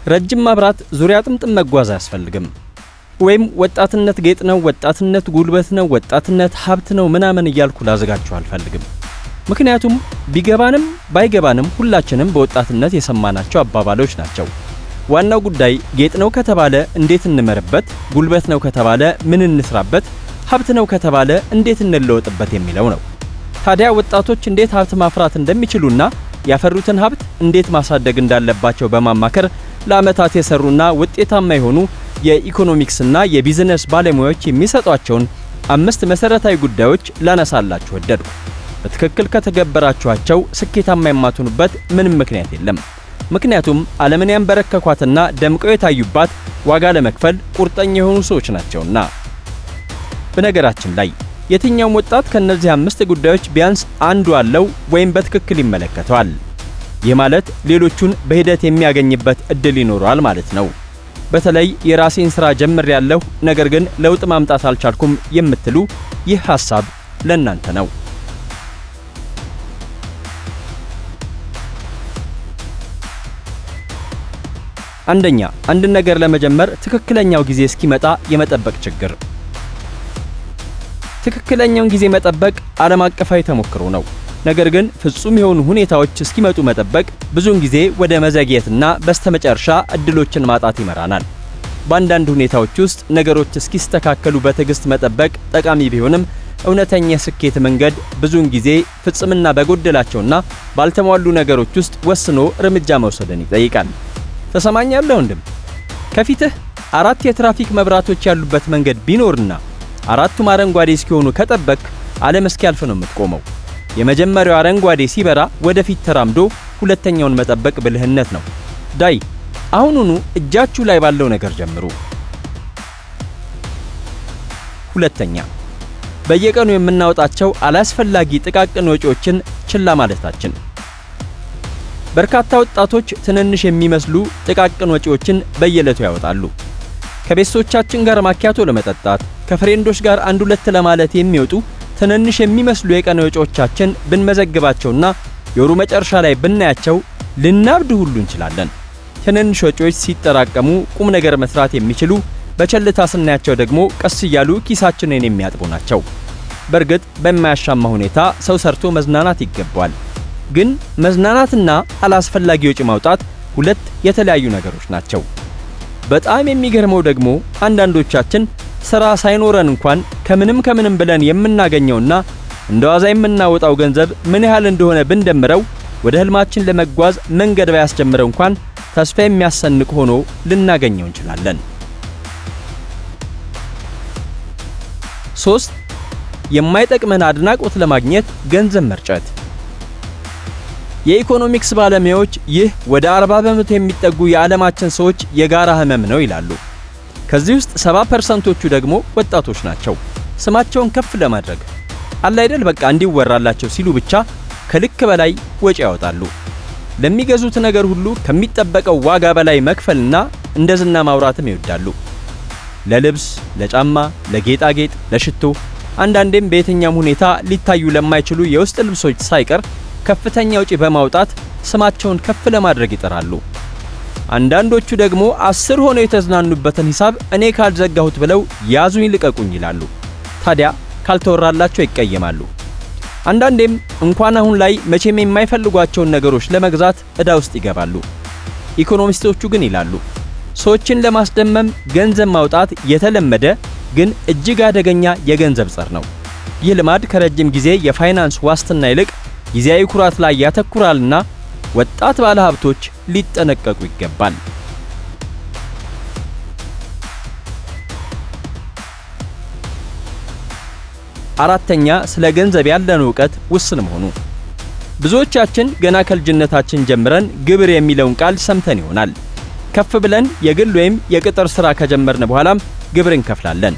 ረጅም ማብራት ዙሪያ ጥምጥም መጓዝ አያስፈልግም። ወይም ወጣትነት ጌጥ ነው፣ ወጣትነት ጉልበት ነው፣ ወጣትነት ሀብት ነው ምናምን እያልኩ ላዘጋችሁ አልፈልግም። ምክንያቱም ቢገባንም ባይገባንም ሁላችንም በወጣትነት የሰማናቸው አባባሎች ናቸው። ዋናው ጉዳይ ጌጥ ነው ከተባለ እንዴት እንመርበት፣ ጉልበት ነው ከተባለ ምን እንስራበት፣ ሀብት ነው ከተባለ እንዴት እንለወጥበት የሚለው ነው። ታዲያ ወጣቶች እንዴት ሀብት ማፍራት እንደሚችሉና ያፈሩትን ሀብት እንዴት ማሳደግ እንዳለባቸው በማማከር ለዓመታት የሰሩና ውጤታማ የሆኑ የኢኮኖሚክስና የቢዝነስ ባለሙያዎች የሚሰጧቸውን 5 መሰረታዊ ጉዳዮች ላነሳላችሁ ወደድኩ። በትክክል ከተገበራችኋቸው ስኬታማ የማትሆኑበት ምንም ምክንያት የለም። ምክንያቱም ዓለምን ያንበረከኳትና ደምቀው የታዩባት ዋጋ ለመክፈል ቁርጠኛ የሆኑ ሰዎች ናቸውና። በነገራችን ላይ የትኛውም ወጣት ከነዚህ 5 ጉዳዮች ቢያንስ አንዱ አለው ወይም በትክክል ይመለከተዋል። ይህ ማለት ሌሎቹን በሂደት የሚያገኝበት እድል ይኖረዋል ማለት ነው። በተለይ የራሴን ስራ ጀምሬያለሁ፣ ነገር ግን ለውጥ ማምጣት አልቻልኩም የምትሉ ይህ ሐሳብ ለእናንተ ነው። አንደኛ፣ አንድ ነገር ለመጀመር ትክክለኛው ጊዜ እስኪመጣ የመጠበቅ ችግር። ትክክለኛውን ጊዜ መጠበቅ ዓለም አቀፋዊ ተሞክሮ ነው። ነገር ግን ፍጹም የሆኑ ሁኔታዎች እስኪመጡ መጠበቅ ብዙውን ጊዜ ወደ መዘግየትና በስተመጨረሻ እድሎችን ማጣት ይመራናል። በአንዳንድ ሁኔታዎች ውስጥ ነገሮች እስኪስተካከሉ በትዕግስት መጠበቅ ጠቃሚ ቢሆንም እውነተኛ የስኬት መንገድ ብዙውን ጊዜ ፍጽምና በጎደላቸውና ባልተሟሉ ነገሮች ውስጥ ወስኖ እርምጃ መውሰድን ይጠይቃል። ተሰማኛለህ ወንድም? ከፊትህ 4 የትራፊክ መብራቶች ያሉበት መንገድ ቢኖርና 4ቱም አረንጓዴ እስኪሆኑ ከጠበቅ ዓለም እስኪያልፍ ነው የምትቆመው። የመጀመሪያው አረንጓዴ ሲበራ ወደፊት ተራምዶ ሁለተኛውን መጠበቅ ብልህነት ነው። ዳይ አሁኑኑ እጃችሁ ላይ ባለው ነገር ጀምሩ። ሁለተኛ፣ በየቀኑ የምናወጣቸው አላስፈላጊ ጥቃቅን ወጪዎችን ችላ ማለታችን። በርካታ ወጣቶች ትንንሽ የሚመስሉ ጥቃቅን ወጪዎችን በየዕለቱ ያወጣሉ። ከቤተሰቦቻችን ጋር ማኪያቶ ለመጠጣት፣ ከፍሬንዶች ጋር አንድ ሁለት ለማለት የሚወጡ ትንንሽ የሚመስሉ የቀን ወጪዎቻችን ብንመዘግባቸውና የወሩ መጨረሻ ላይ ብናያቸው ልናብድ ሁሉ እንችላለን። ትንንሽ ወጪዎች ሲጠራቀሙ ቁም ነገር መስራት የሚችሉ፣ በቸልታ ስናያቸው ደግሞ ቀስ እያሉ ኪሳችንን የሚያጥቡ ናቸው። በእርግጥ በማያሻማ ሁኔታ ሰው ሰርቶ መዝናናት ይገባዋል። ግን መዝናናትና አላስፈላጊ ወጪ ማውጣት ሁለት የተለያዩ ነገሮች ናቸው። በጣም የሚገርመው ደግሞ አንዳንዶቻችን ስራ ሳይኖረን እንኳን ከምንም ከምንም ብለን የምናገኘውና እንደዋዛ የምናወጣው ገንዘብ ምን ያህል እንደሆነ ብንደምረው ወደ ህልማችን ለመጓዝ መንገድ ባያስጀምረው እንኳን ተስፋ የሚያሰንቅ ሆኖ ልናገኘው እንችላለን። 3፣ የማይጠቅመን አድናቆት ለማግኘት ገንዘብ መርጨት። የኢኮኖሚክስ ባለሙያዎች ይህ ወደ 40% የሚጠጉ የዓለማችን ሰዎች የጋራ ህመም ነው ይላሉ። ከዚህ ውስጥ 70%ዎቹ ደግሞ ወጣቶች ናቸው። ስማቸውን ከፍ ለማድረግ አለ አይደል በቃ እንዲወራላቸው ሲሉ ብቻ ከልክ በላይ ወጪ ያወጣሉ። ለሚገዙት ነገር ሁሉ ከሚጠበቀው ዋጋ በላይ መክፈልና እንደ ዝና ማውራትም ይወዳሉ። ለልብስ፣ ለጫማ፣ ለጌጣጌጥ፣ ለሽቶ፣ አንዳንዴም በየትኛውም ሁኔታ ሊታዩ ለማይችሉ የውስጥ ልብሶች ሳይቀር ከፍተኛ ወጪ በማውጣት ስማቸውን ከፍ ለማድረግ ይጥራሉ። አንዳንዶቹ ደግሞ 10 ሆነው የተዝናኑበትን ሂሳብ እኔ ካልዘጋሁት ብለው ያዙኝ ልቀቁኝ ይላሉ። ታዲያ ካልተወራላቸው ይቀየማሉ። አንዳንዴም እንኳን አሁን ላይ መቼም የማይፈልጓቸውን ነገሮች ለመግዛት ዕዳ ውስጥ ይገባሉ። ኢኮኖሚስቶቹ ግን ይላሉ ሰዎችን ለማስደመም ገንዘብ ማውጣት የተለመደ ግን እጅግ አደገኛ የገንዘብ ጸር ነው። ይህ ልማድ ከረጅም ጊዜ የፋይናንስ ዋስትና ይልቅ ጊዜያዊ ኩራት ላይ ያተኩራልና ወጣት ባለሀብቶች ሊጠነቀቁ ይገባል። አራተኛ፣ ስለ ገንዘብ ያለን ዕውቀት ውስን መሆኑ። ብዙዎቻችን ገና ከልጅነታችን ጀምረን ግብር የሚለውን ቃል ሰምተን ይሆናል። ከፍ ብለን የግል ወይም የቅጥር ስራ ከጀመርን በኋላም ግብር እንከፍላለን።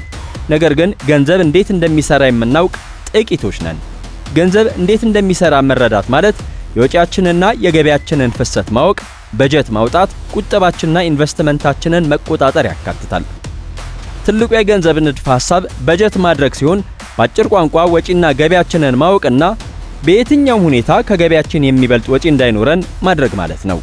ነገር ግን ገንዘብ እንዴት እንደሚሰራ የምናውቅ ጥቂቶች ነን። ገንዘብ እንዴት እንደሚሰራ መረዳት ማለት የወጪያችንና የገቢያችንን ፍሰት ማወቅ፣ በጀት ማውጣት፣ ቁጠባችንና ኢንቨስትመንታችንን መቆጣጠር ያካትታል። ትልቁ የገንዘብ ንድፈ ሐሳብ በጀት ማድረግ ሲሆን በአጭር ቋንቋ ወጪና ገቢያችንን ማወቅና በየትኛውም ሁኔታ ከገቢያችን የሚበልጥ ወጪ እንዳይኖረን ማድረግ ማለት ነው።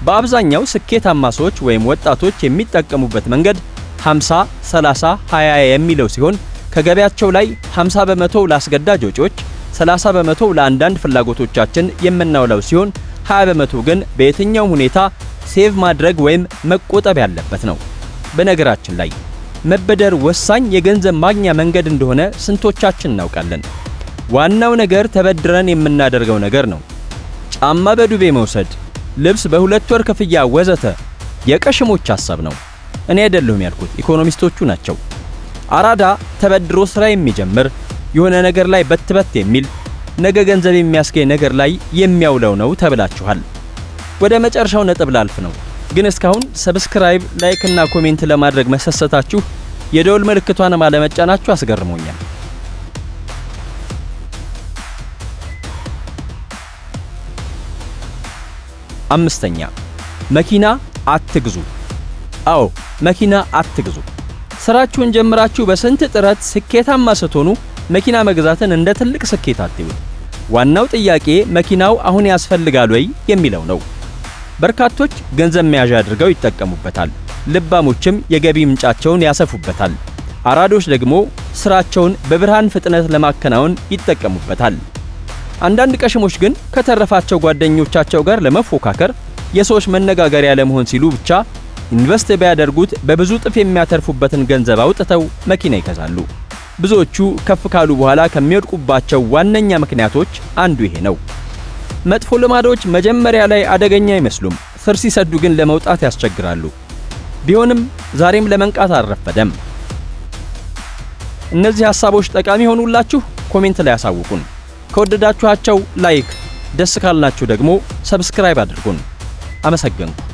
በአብዛኛው ስኬታማ ሰዎች ወይም ወጣቶች የሚጠቀሙበት መንገድ 50 30 20 የሚለው ሲሆን ከገቢያቸው ላይ 50% ለአስገዳጅ ወጪዎች፣ 30% ለአንዳንድ ፍላጎቶቻችን የምናውለው ሲሆን 20% ግን በየትኛውም ሁኔታ save ማድረግ ወይም መቆጠብ ያለበት ነው። በነገራችን ላይ መበደር ወሳኝ የገንዘብ ማግኛ መንገድ እንደሆነ ስንቶቻችን እናውቃለን? ዋናው ነገር ተበድረን የምናደርገው ነገር ነው። ጫማ በዱቤ መውሰድ፣ ልብስ በ2 ወር ክፍያ ወዘተ የቀሽሞች ሐሳብ ነው። እኔ አይደለሁም ያልኩት፣ ኢኮኖሚስቶቹ ናቸው። አራዳ ተበድሮ ስራ የሚጀምር፣ የሆነ ነገር ላይ በትበት የሚል፣ ነገ ገንዘብ የሚያስገኝ ነገር ላይ የሚያውለው ነው ተብላችኋል። ወደ መጨረሻው ነጥብ ላልፍ ነው። ግን እስካሁን subscribe፣ like እና comment ለማድረግ መሰሰታችሁ፣ የደወል ምልክቷን አለመጫናችሁ አስገርሞኛል። አምስተኛ፣ መኪና አትግዙ። አዎ፣ መኪና አትግዙ። ስራችሁን ጀምራችሁ በስንት ጥረት ስኬታማ ስትሆኑ መኪና መግዛትን እንደ ትልቅ ስኬት አትዩት። ዋናው ጥያቄ መኪናው አሁን ያስፈልጋል ወይ የሚለው ነው። በርካቶች ገንዘብ መያዣ አድርገው ይጠቀሙበታል። ልባሞችም የገቢ ምንጫቸውን ያሰፉበታል። አራዶች ደግሞ ስራቸውን በብርሃን ፍጥነት ለማከናወን ይጠቀሙበታል። አንዳንድ ቀሽሞች ግን ከተረፋቸው ጓደኞቻቸው ጋር ለመፎካከር፣ የሰዎች መነጋገሪያ ለመሆን ሲሉ ብቻ invest ቢያደርጉት በብዙ እጥፍ የሚያተርፉበትን ገንዘብ አውጥተው መኪና ይገዛሉ። ብዙዎቹ ከፍ ካሉ በኋላ ከሚወድቁባቸው ዋነኛ ምክንያቶች አንዱ ይሄ ነው። መጥፎ ልማዶች መጀመሪያ ላይ አደገኛ አይመስሉም። ስር ሲሰዱ ግን ለመውጣት ያስቸግራሉ። ቢሆንም ዛሬም ለመንቃት አልረፈደም። እነዚህ ሐሳቦች ጠቃሚ ሆኑላችሁ? Comment ላይ ያሳውቁን። ከወደዳችኋቸው like፣ ደስ ካላችሁ ደግሞ subscribe አድርጉን። አመሰገንኩ።